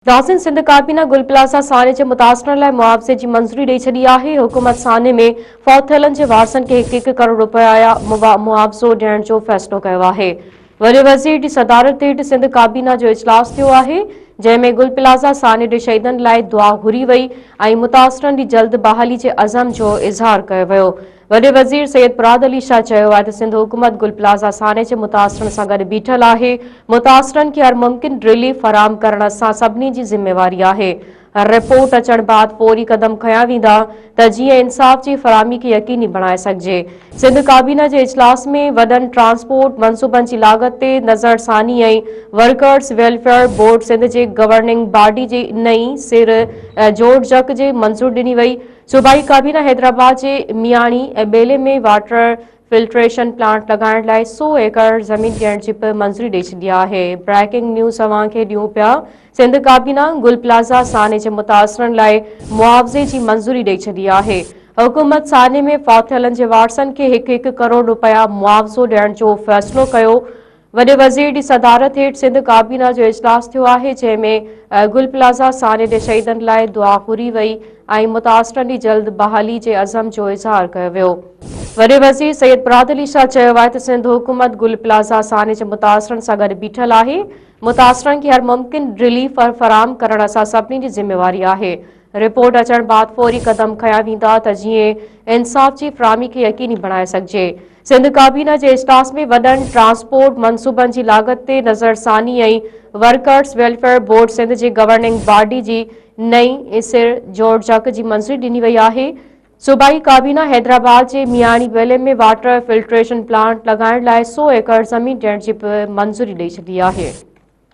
ناظرين سنڌ ڪابينا گل پلازا سانحي جي متاثرن لاء معاوضي جي منظوري ڏئي ڇڏي آهي، حڪومت سانحي ۾ فوت ٿيلن جي وارثن کي هڪ هڪ ڪروڙ رپيا معاوضو ڏيڻ جو فيصلو ڪيو آهي. وڏي وزير جي صدارت هيٺ سنڌ ڪابينا جو اجلاس ٿيو آهي، جنهن ۾ گل پلازا سانحي جي شهيدن لاء دعا گهري وئي ۽ متاثرن جي جلد بحالي جي عزم جو اظهار ڪيو ويو. وڏي وزير سيد مراد علي شاهه چيو آهي ته سنڌ حڪومت گل پلازا سانحي جي متاثرن سان گڏ بيٺل آهي، متاثرن کي هر ممڪن رليف فراهم ڪرڻ اسان سڀني جي ذميواري آهي، رپورٽ اچڻ بعد فوري قدم کنيا ويندا ته جيئن انصاف جي فراهمي کي يقيني بڻائي سگهجي. سنڌ ڪابينا جي اجلاس ۾ وڏن ٽرانسپورٽ منصوبن جي لاڳت تي نظرثاني ۽ ورڪرز ويلفيئر بورڊ سنڌ جي گورننگ باڊي جي نئين سر جوڙجڪ جي منظور ڏني وئي. صوبائي ڪابينا حيدرآباد جي مياڻي ۽ ٻيلي ۾ واٽر فلٽريشن پلانٽ لڳائڻ لاء سئو ايڪڙ زمين ڏيڻ جي به منظوري ڏئي ڇڏي آهي. بريڪنگ نيوز اوهان کي ڏيون پيا سنڌ ڪابينا گل پلازا سانحي جي متاثرن لاء معاوضي جي منظوري ڏئي ڇڏي آهي. حڪومت سانحي ۾ فوت ٿيلن جي وارثن کي هڪ هڪ ڪروڙ رپيا معاوضو ڏيڻ جو فيصلو ڪيو. وڏي وزير جي صدارت هيٺ سنڌ ڪابينا جو اجلاس ٿيو آهي، جنهن ۾ گل پلازا سانحي جي شهيدن لاء دعا گهري وئي ۽ متاثرن جي جلد بحالي جي عزم جو اظهار ڪيو ويو. وڏي وزير سيد مراد علي شاهه چيو آهي ته سنڌ حڪومت گل پلازا سانحي جي متاثرن سان گڏ بيٺل آهي، متاثرن کي هر ممڪن رليف فراهم ڪرڻ اسان سڀني جي ذميواري آهي، رپورٽ اچڻ بعد فوري قدم کنيا ويندا ته جيئن انصاف جي فراهمي کي يقيني بڻائي سگهجي. سنڌ ڪابينا جي اجلاس ۾ وڏن ٽرانسپورٽ منصوبن جي لاڳت تي نظرثاني ۽ ورڪرز ويلفيئر بورڊ سنڌ جي گورننگ باڊي جي نئين سر جوڙجڪ جي منظوري ڏني وئي آهي. صوبائي ڪابينا حيدرآباد جي مياڻي ٻيلي ۾ واٽر فلٽريشن پلانٽ لڳائڻ لاء سئو ايڪڙ زمين ڏيڻ جي به منظوري ڏئي ڇڏي آهي.